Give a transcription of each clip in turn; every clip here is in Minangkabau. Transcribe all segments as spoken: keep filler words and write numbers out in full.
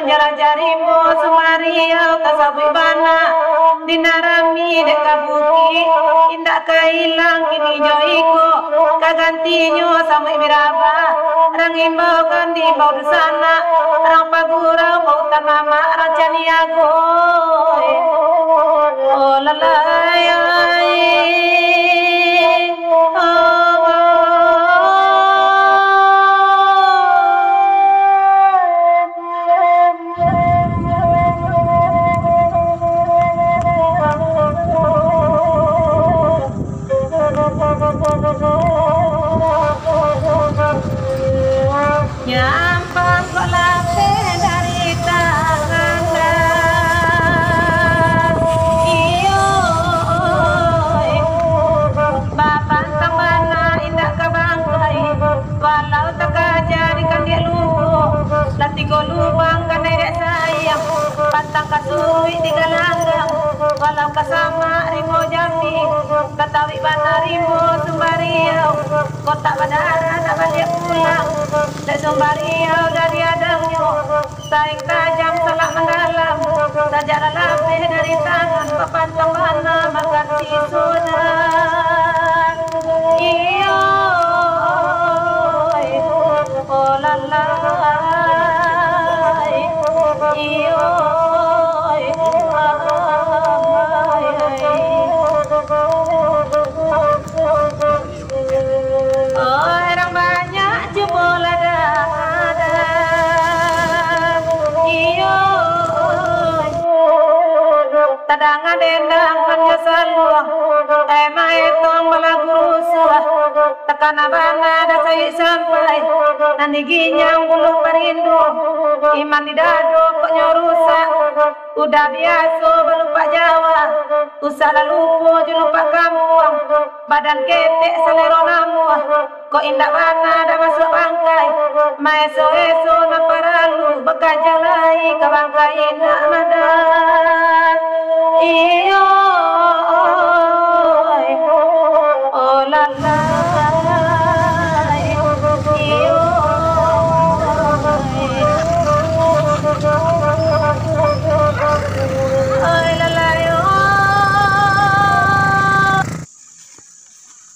Jalan jarimu sumariau tasabuik bana, dinarami dek ka bukik, indak ka ilang kini jo iko, ka gantinyo samuik mirabah, rang imbau kan diimbau dunsanak, rang pagurau pautan mamak, rang caniago. Oh, lalai, ai. Nyampang kok lapeh dari tangan. Iyo, bapantang bana indak ka bangkai, walau takaja di kandiak lubuak, lah tigo lubang kanai dek sayang, pantang ka suruik di galanggang, walau ka samak rimo jambi, batawik bana rimo sumbariau, kotak badarah nak baliak pulang, dek sumbariau dari adangnyo, saing tajam salak mandalam, sajak lah lapeh dari tangan, bapantang bana makan sisona. Iyo, oh lalai, iyo, ai, ai. Urang banyak cubo lah dah, iyo. Tadanga dendang hanyo saluang, eh, maetong balagu rusuah. Takana bana dah saik sampai, nan diginyang bulu parindu, iman di dado kok nyo rusak. Udah biaso balupak Jawa, usah lah lupo jo lupak kampuang. Badan ketek salero namuah, kok indak bana dah masuak bangkai. Maeso-eso nan paralu, bakaja lai ka bangkai indak madan. Iyo, oh lalai, iyo.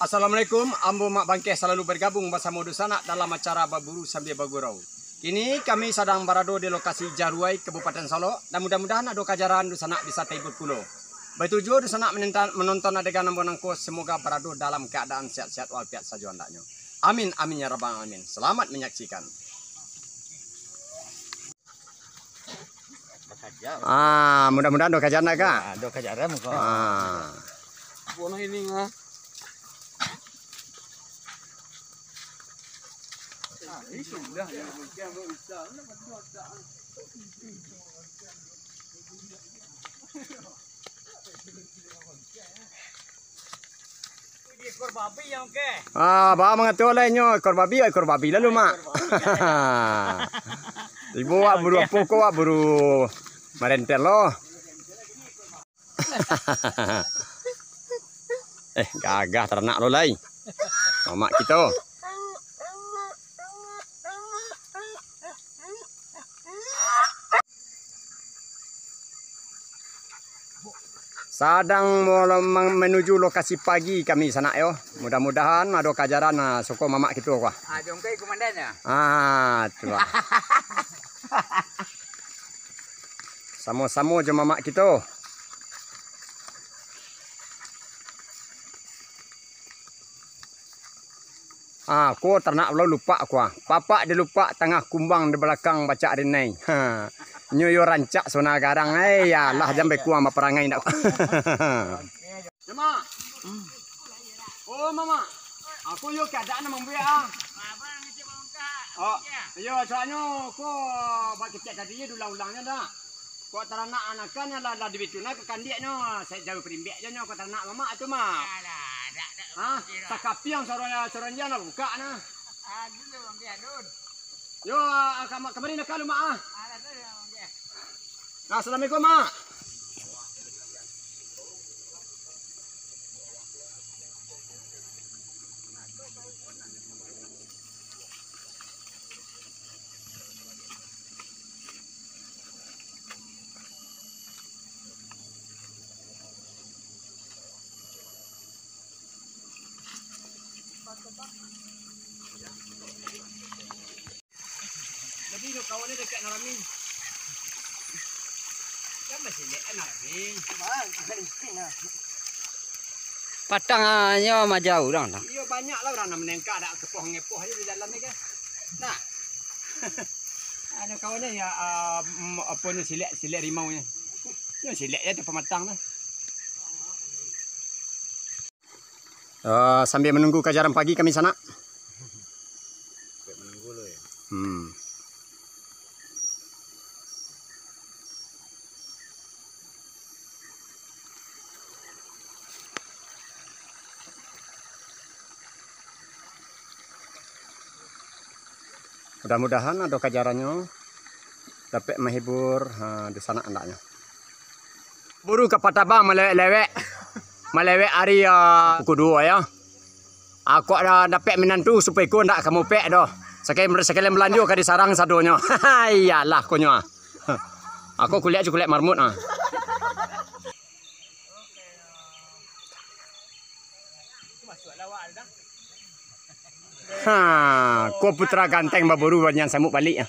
Assalamualaikum, ambo Mak Bangkeh salalu bargabung basamo dunsanak dalam acara Baburu Sambia Bagurau. Kini kami sadang barado di lokasi Jaruai, Kabupaten Solok, dan mudah-mudahan ado kajaran dunsanak bisa tahibur pulo. Baitu juo dunsanak menonton, menonton adegan ambo nangko, semoga barado dalam keadaan sehat-sehat walafiat sajo andaknyo. Amin, amin, ya rabbal alamin. Selamat menyaksikan. Ah, mudah-mudahan ado kajaran, Kak. Ah, ado kajaran, Kak. Ah. Bunuh ini, ah. Ekor babi yang ke. Ah, ba mangatua lah inyo, ekor babi, ekor babi lalu, Mak. Ibo wak buru apo ko, wak buru marentel lo. Eh, gagah taranak lo lai. Mamak kito. Sadang mo-, mang-, manuju lokasi pagi kami sanak yo. Mudah-mudahan ado kajaran, ah, soko mamak kito ko. Ah, jongkai komandan yo. Ah, tu lah. Samo-samo jo mamak kito. Ah, ko taranak pulo lupak ko, ah. Papak di lupak, tangah kumbang di balakang bacak rinai. Ha. Nyo yo rancak sona garang, eh, ya lah, jan bekuang baparangai ndak. Mak. Oh, Mamak. Aku yo keadaan mambuek, ah. Oh, iyo, soalnyo ko bak kecek tadi yo diulang-ulangnyo dah. Kok taranak anakan lah, lah dibituna ka kandiaknyo, sa-, jauah parimbek jo nyo kok taranak mamak tu, Mak. Alah, dak, dak. Hah? Sakapiang suaro, suaro india nak bukak nah. Adun tu, Bang Pian, Dun. Yo, ah, kama-, kamari nak kalu, Mak, ah. Alah, tu, Bang Pian. Nah, assalamualaikum, Mak. Ino kawan ni dekat Narami. Kan masih dekat Narami. Patang, ah, nyo maja urang dah. Iyo, banyak lah urang nak manengka, dak kepoh-ngepoh aja di dalam ni kan. Nah. Anu kawan ni ya, ah, mm, apo ni, silek, silek rimau ni. Ni silek ya tu pematang tu. Eh, sambil menunggu kajaran pagi kami sanak. Sambil menunggu lo ya. Hmm. Mudah-mudahan ado kajarannyo dapek mahibur, ha, dunsanak andaknyo. Buru ka Patabang malewek-lewek, malewek ari, ah, pukul duo yo. Aku ado dapek minantu sapaiko, ndak ka mopek doh. Sakalian, sakalian balanjo ka disarang sadonyo. Iyolah, konyo. Aku kuliah jo kuliah marmut, ah. Ha, ko putra ganteng baburu banyak samuk balik, ah.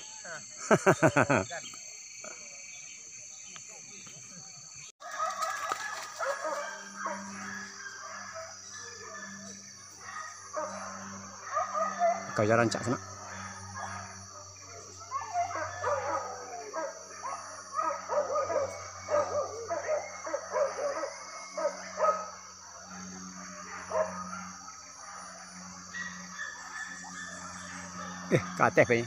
Kau jalan cak sana. Eh, ka ateh pai.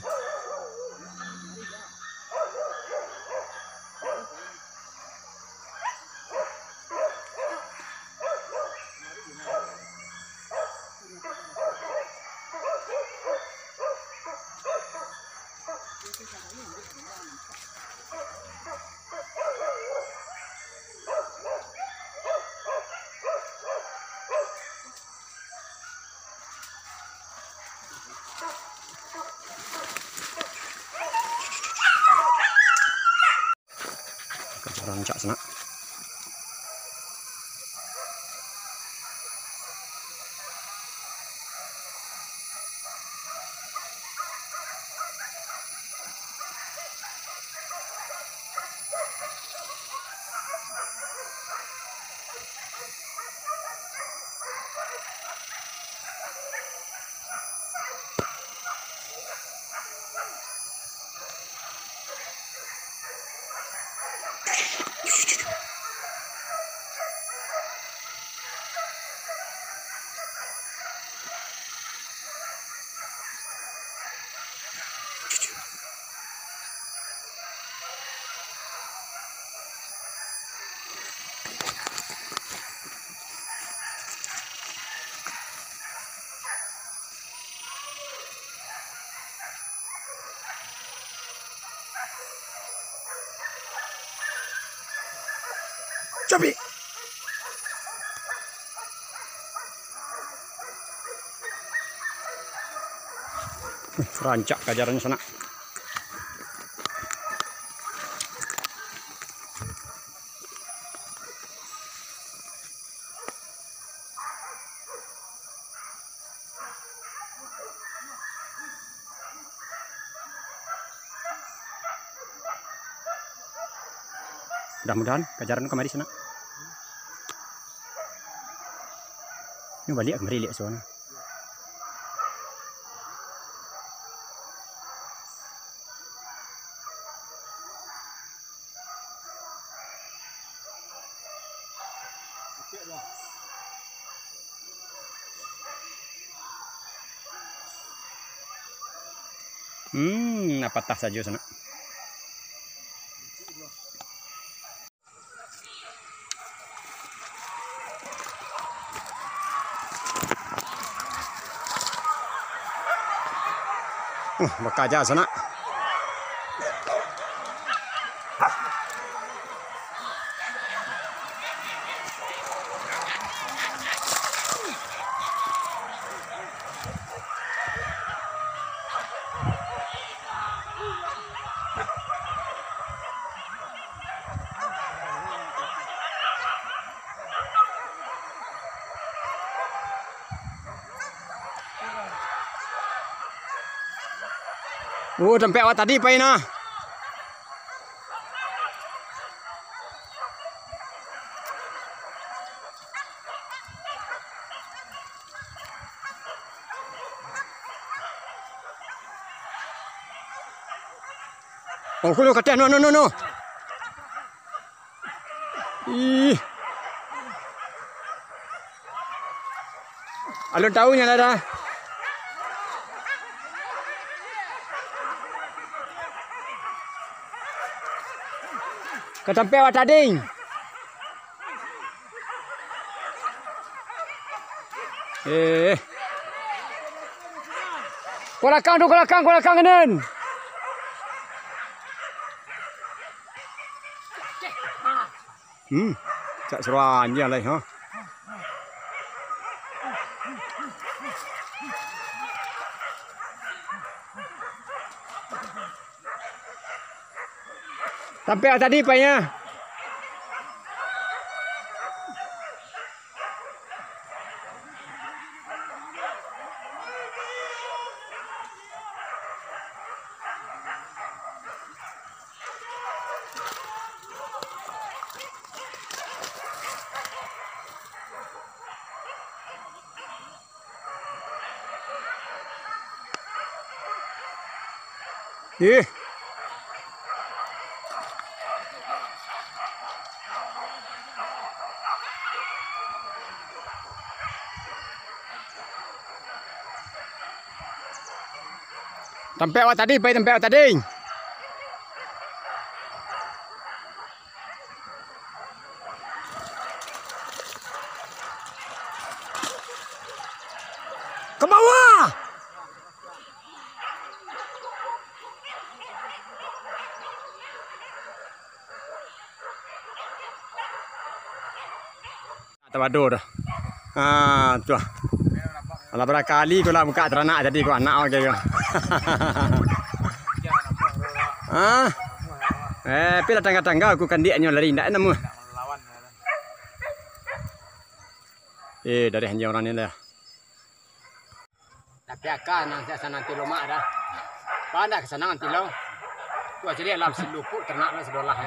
Rancak sanak. Capek. Rancak kajaran sanak. Mudah-mudahan kajaran kamari sanak. Nyo baliak kamari liak suana. Hmm, nah patah sajo sanak. Uh, bakaja sanak. Oh, tampek awak tadi pai nah. Oh, kulo kateh, no, no, no, no. Ih. Alun tahu nyo lah dah. Ka tampek awak tadi. Eh. Ka lakang tu, ka lakang, ka lakang kanan. Hmm, cak seruan je lah, ha. Sampai tadi painyo. Ih. Tampek awak tadi, pai tampek awak tadi. Ka bawah! Tabado dah. Ah, tu lah. Alah, barakali ko lah buka taranak tadi ko anak, oke ko. Ah. Eh, pi lah tangga-tangga ko kandiaknyo lari, ndak namuah. Eh, dari anjing urang ni lah. Tapi aka nan siasat nanti lomak dah. Pandak ka sanang nanti lo. Tu aja dia lah silupuk ternak lah sebelah.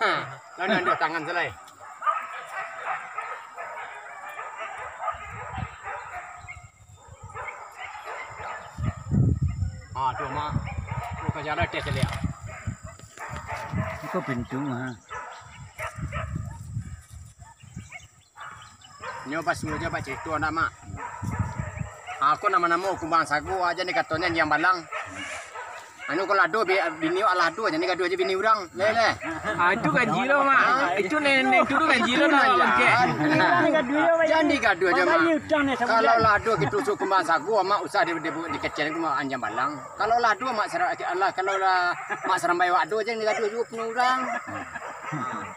Ha. Lalu ando tangan selai. Ah, tu mak. Tu ka jalan tes dia. Iko pintu ha. Nyo basuo jo bacarito ndak, Mak? Aku namo-namo kumbang sago aja ni katonyo anjiang balang. Anu kalau ado bi-, bini awak lah ado, jan digaduah jo bini urang. Leh, leh. Ah, itu ganji lo, Mak. Ah. Itu nenek tu, tu ganji lo, Mak. Jan digaduah jo, Mak. Kalau lah ado gitu suok kumbang sago, Mak usah di, di, dikecek kumbang anjiang balang. Kalau lah ado Mak Sera-, alah, kalau lah Mak Sarambai awak ado, jan digaduah juo punyo urang.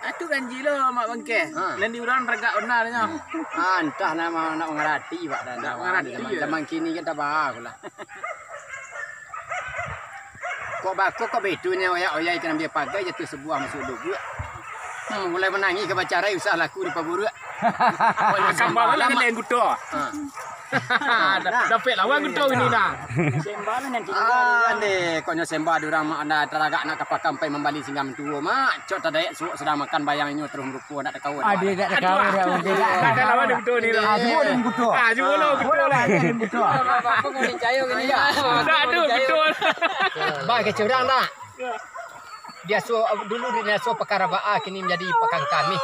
Atu ganji lo Mak Bangkeh. Ha. Nan di urang ragak onanyo. Ha, antah nak ma-, nak mangarati, Pak, dah. Nak mangarati, zaman, ya. Zaman kini kan tabah lah. Kok bako, kok betunyo, oyak-oyak ikan ambiak pagai, jatuah sabuah masuak lubuak. Hmm, mulai manangih ka bacarai, usah laku dipaburuak. Sambal lah, Mak. Lain guto. Ha. Da-, dapek lawan guto ini nah. Sembah lah nanti. Ah, deh, konyo sembah di urang mak anda taragak nak ka pakam pai mambali singgah mantuo, Mak. Cok tadayak suok sadang makan bayang inyo taruih marupo nak takawa. Ah, dia tak takawa dah, mungkin tak. Ada lawan dia guto ni lah. Ah, juo lah guto. Ah, juo lah guto lah. Apa kau ni cayo gini ya? Tak ada guto. Bah, kecurang tak? Dia suo dulu dia suo pakara baa, kini manjadi pakang kamih.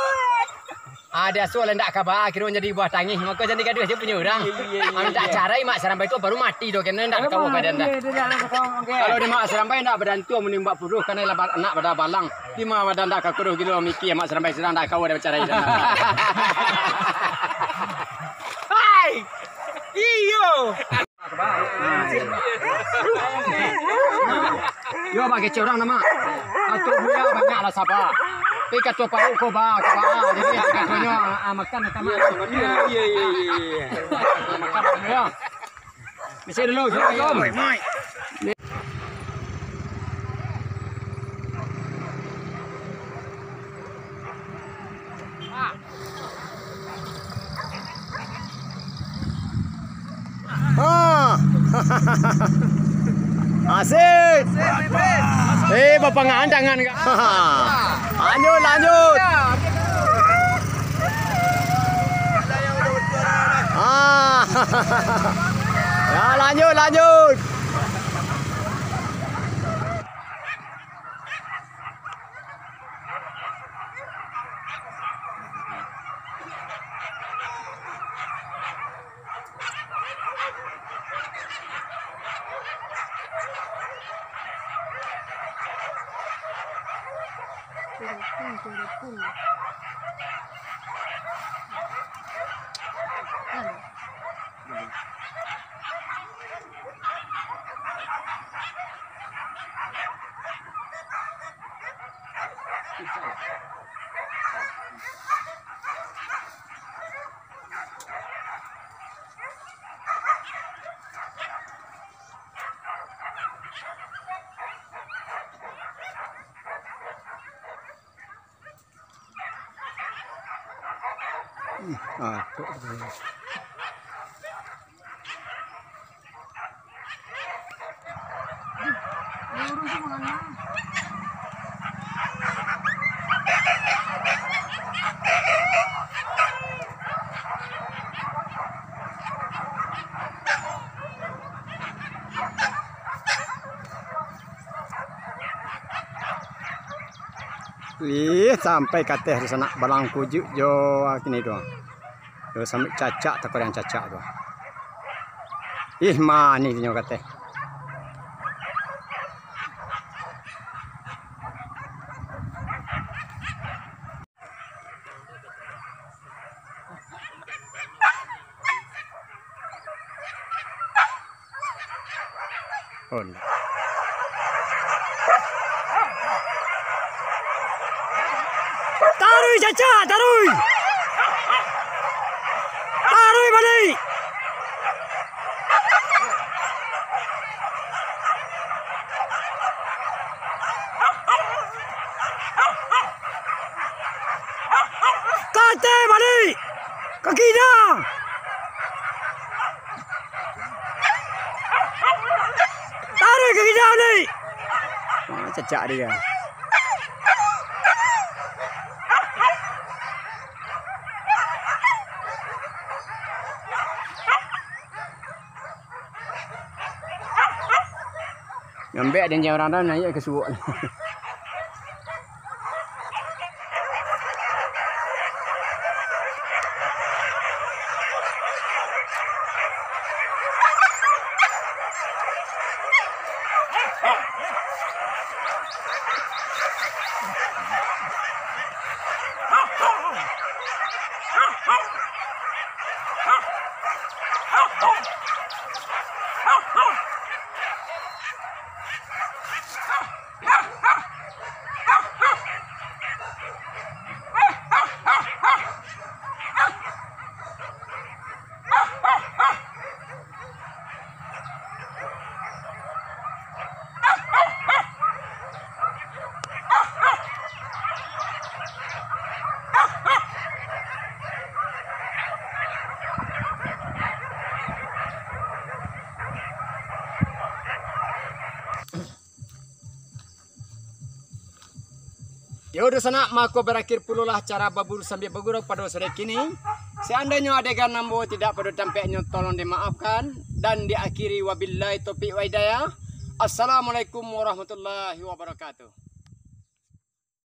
Ah, dia asuah lah ndak kaba, kiro jadi buah tangih, mako jadi gaduah je punyo urang. Iya, iya, iya. Amun tak carai Mak Sarambai tu baru mati tu, kena ndak kawa badan dah. Iya, iya, iya, iya. Kalau di Mak Sarambai ndak badan tu, amun nimbak puruh, kana lah ba-, anak badan balang. Di ma badan ndak kakuruh gilo, mikir Mak Sarambai sudah ndak kawa dah bacarai dah. Hai! Iyo! Yo, bagi curang nama. Kato buya banyak lah saba. Tapi kato paruik ko ba, ko ba. Jadi katonyo, ah, makan, makan, makan. Iya, iya, iya, iya, iya. Makan dulu ya. Misi dulu, assalamualaikum. Ha. Asik. Pangan tangan ka. Lanjut, lanjut. Ah. Ya, lanjut, lanjut. Hmm, ah, kok. Ih, sampai ka ateh tu sanak, balangkujuik jo kini tu. Tu sampai cacak, takudiang cacak tu. Ih, manih tu nyo ka ateh. Oh, ndak. Taruih, cacak, taruih! Taruih baliak! Ka ateh baliak! Ka kida! Taruih ka kida baliak! Wah, cacak dia. Ngambek janjian urang tu, naiak ka suok. Yo, dunsanak, mako barakhir pulolah acara baburu sambia bagurau pado sore kini. Seandainyo adegan ambo tidak pado tampeknyo, tolong dimaafkan, dan diakhiri wabillahi taufik wa hidayah. Assalamualaikum warahmatullahi wabarakatuh.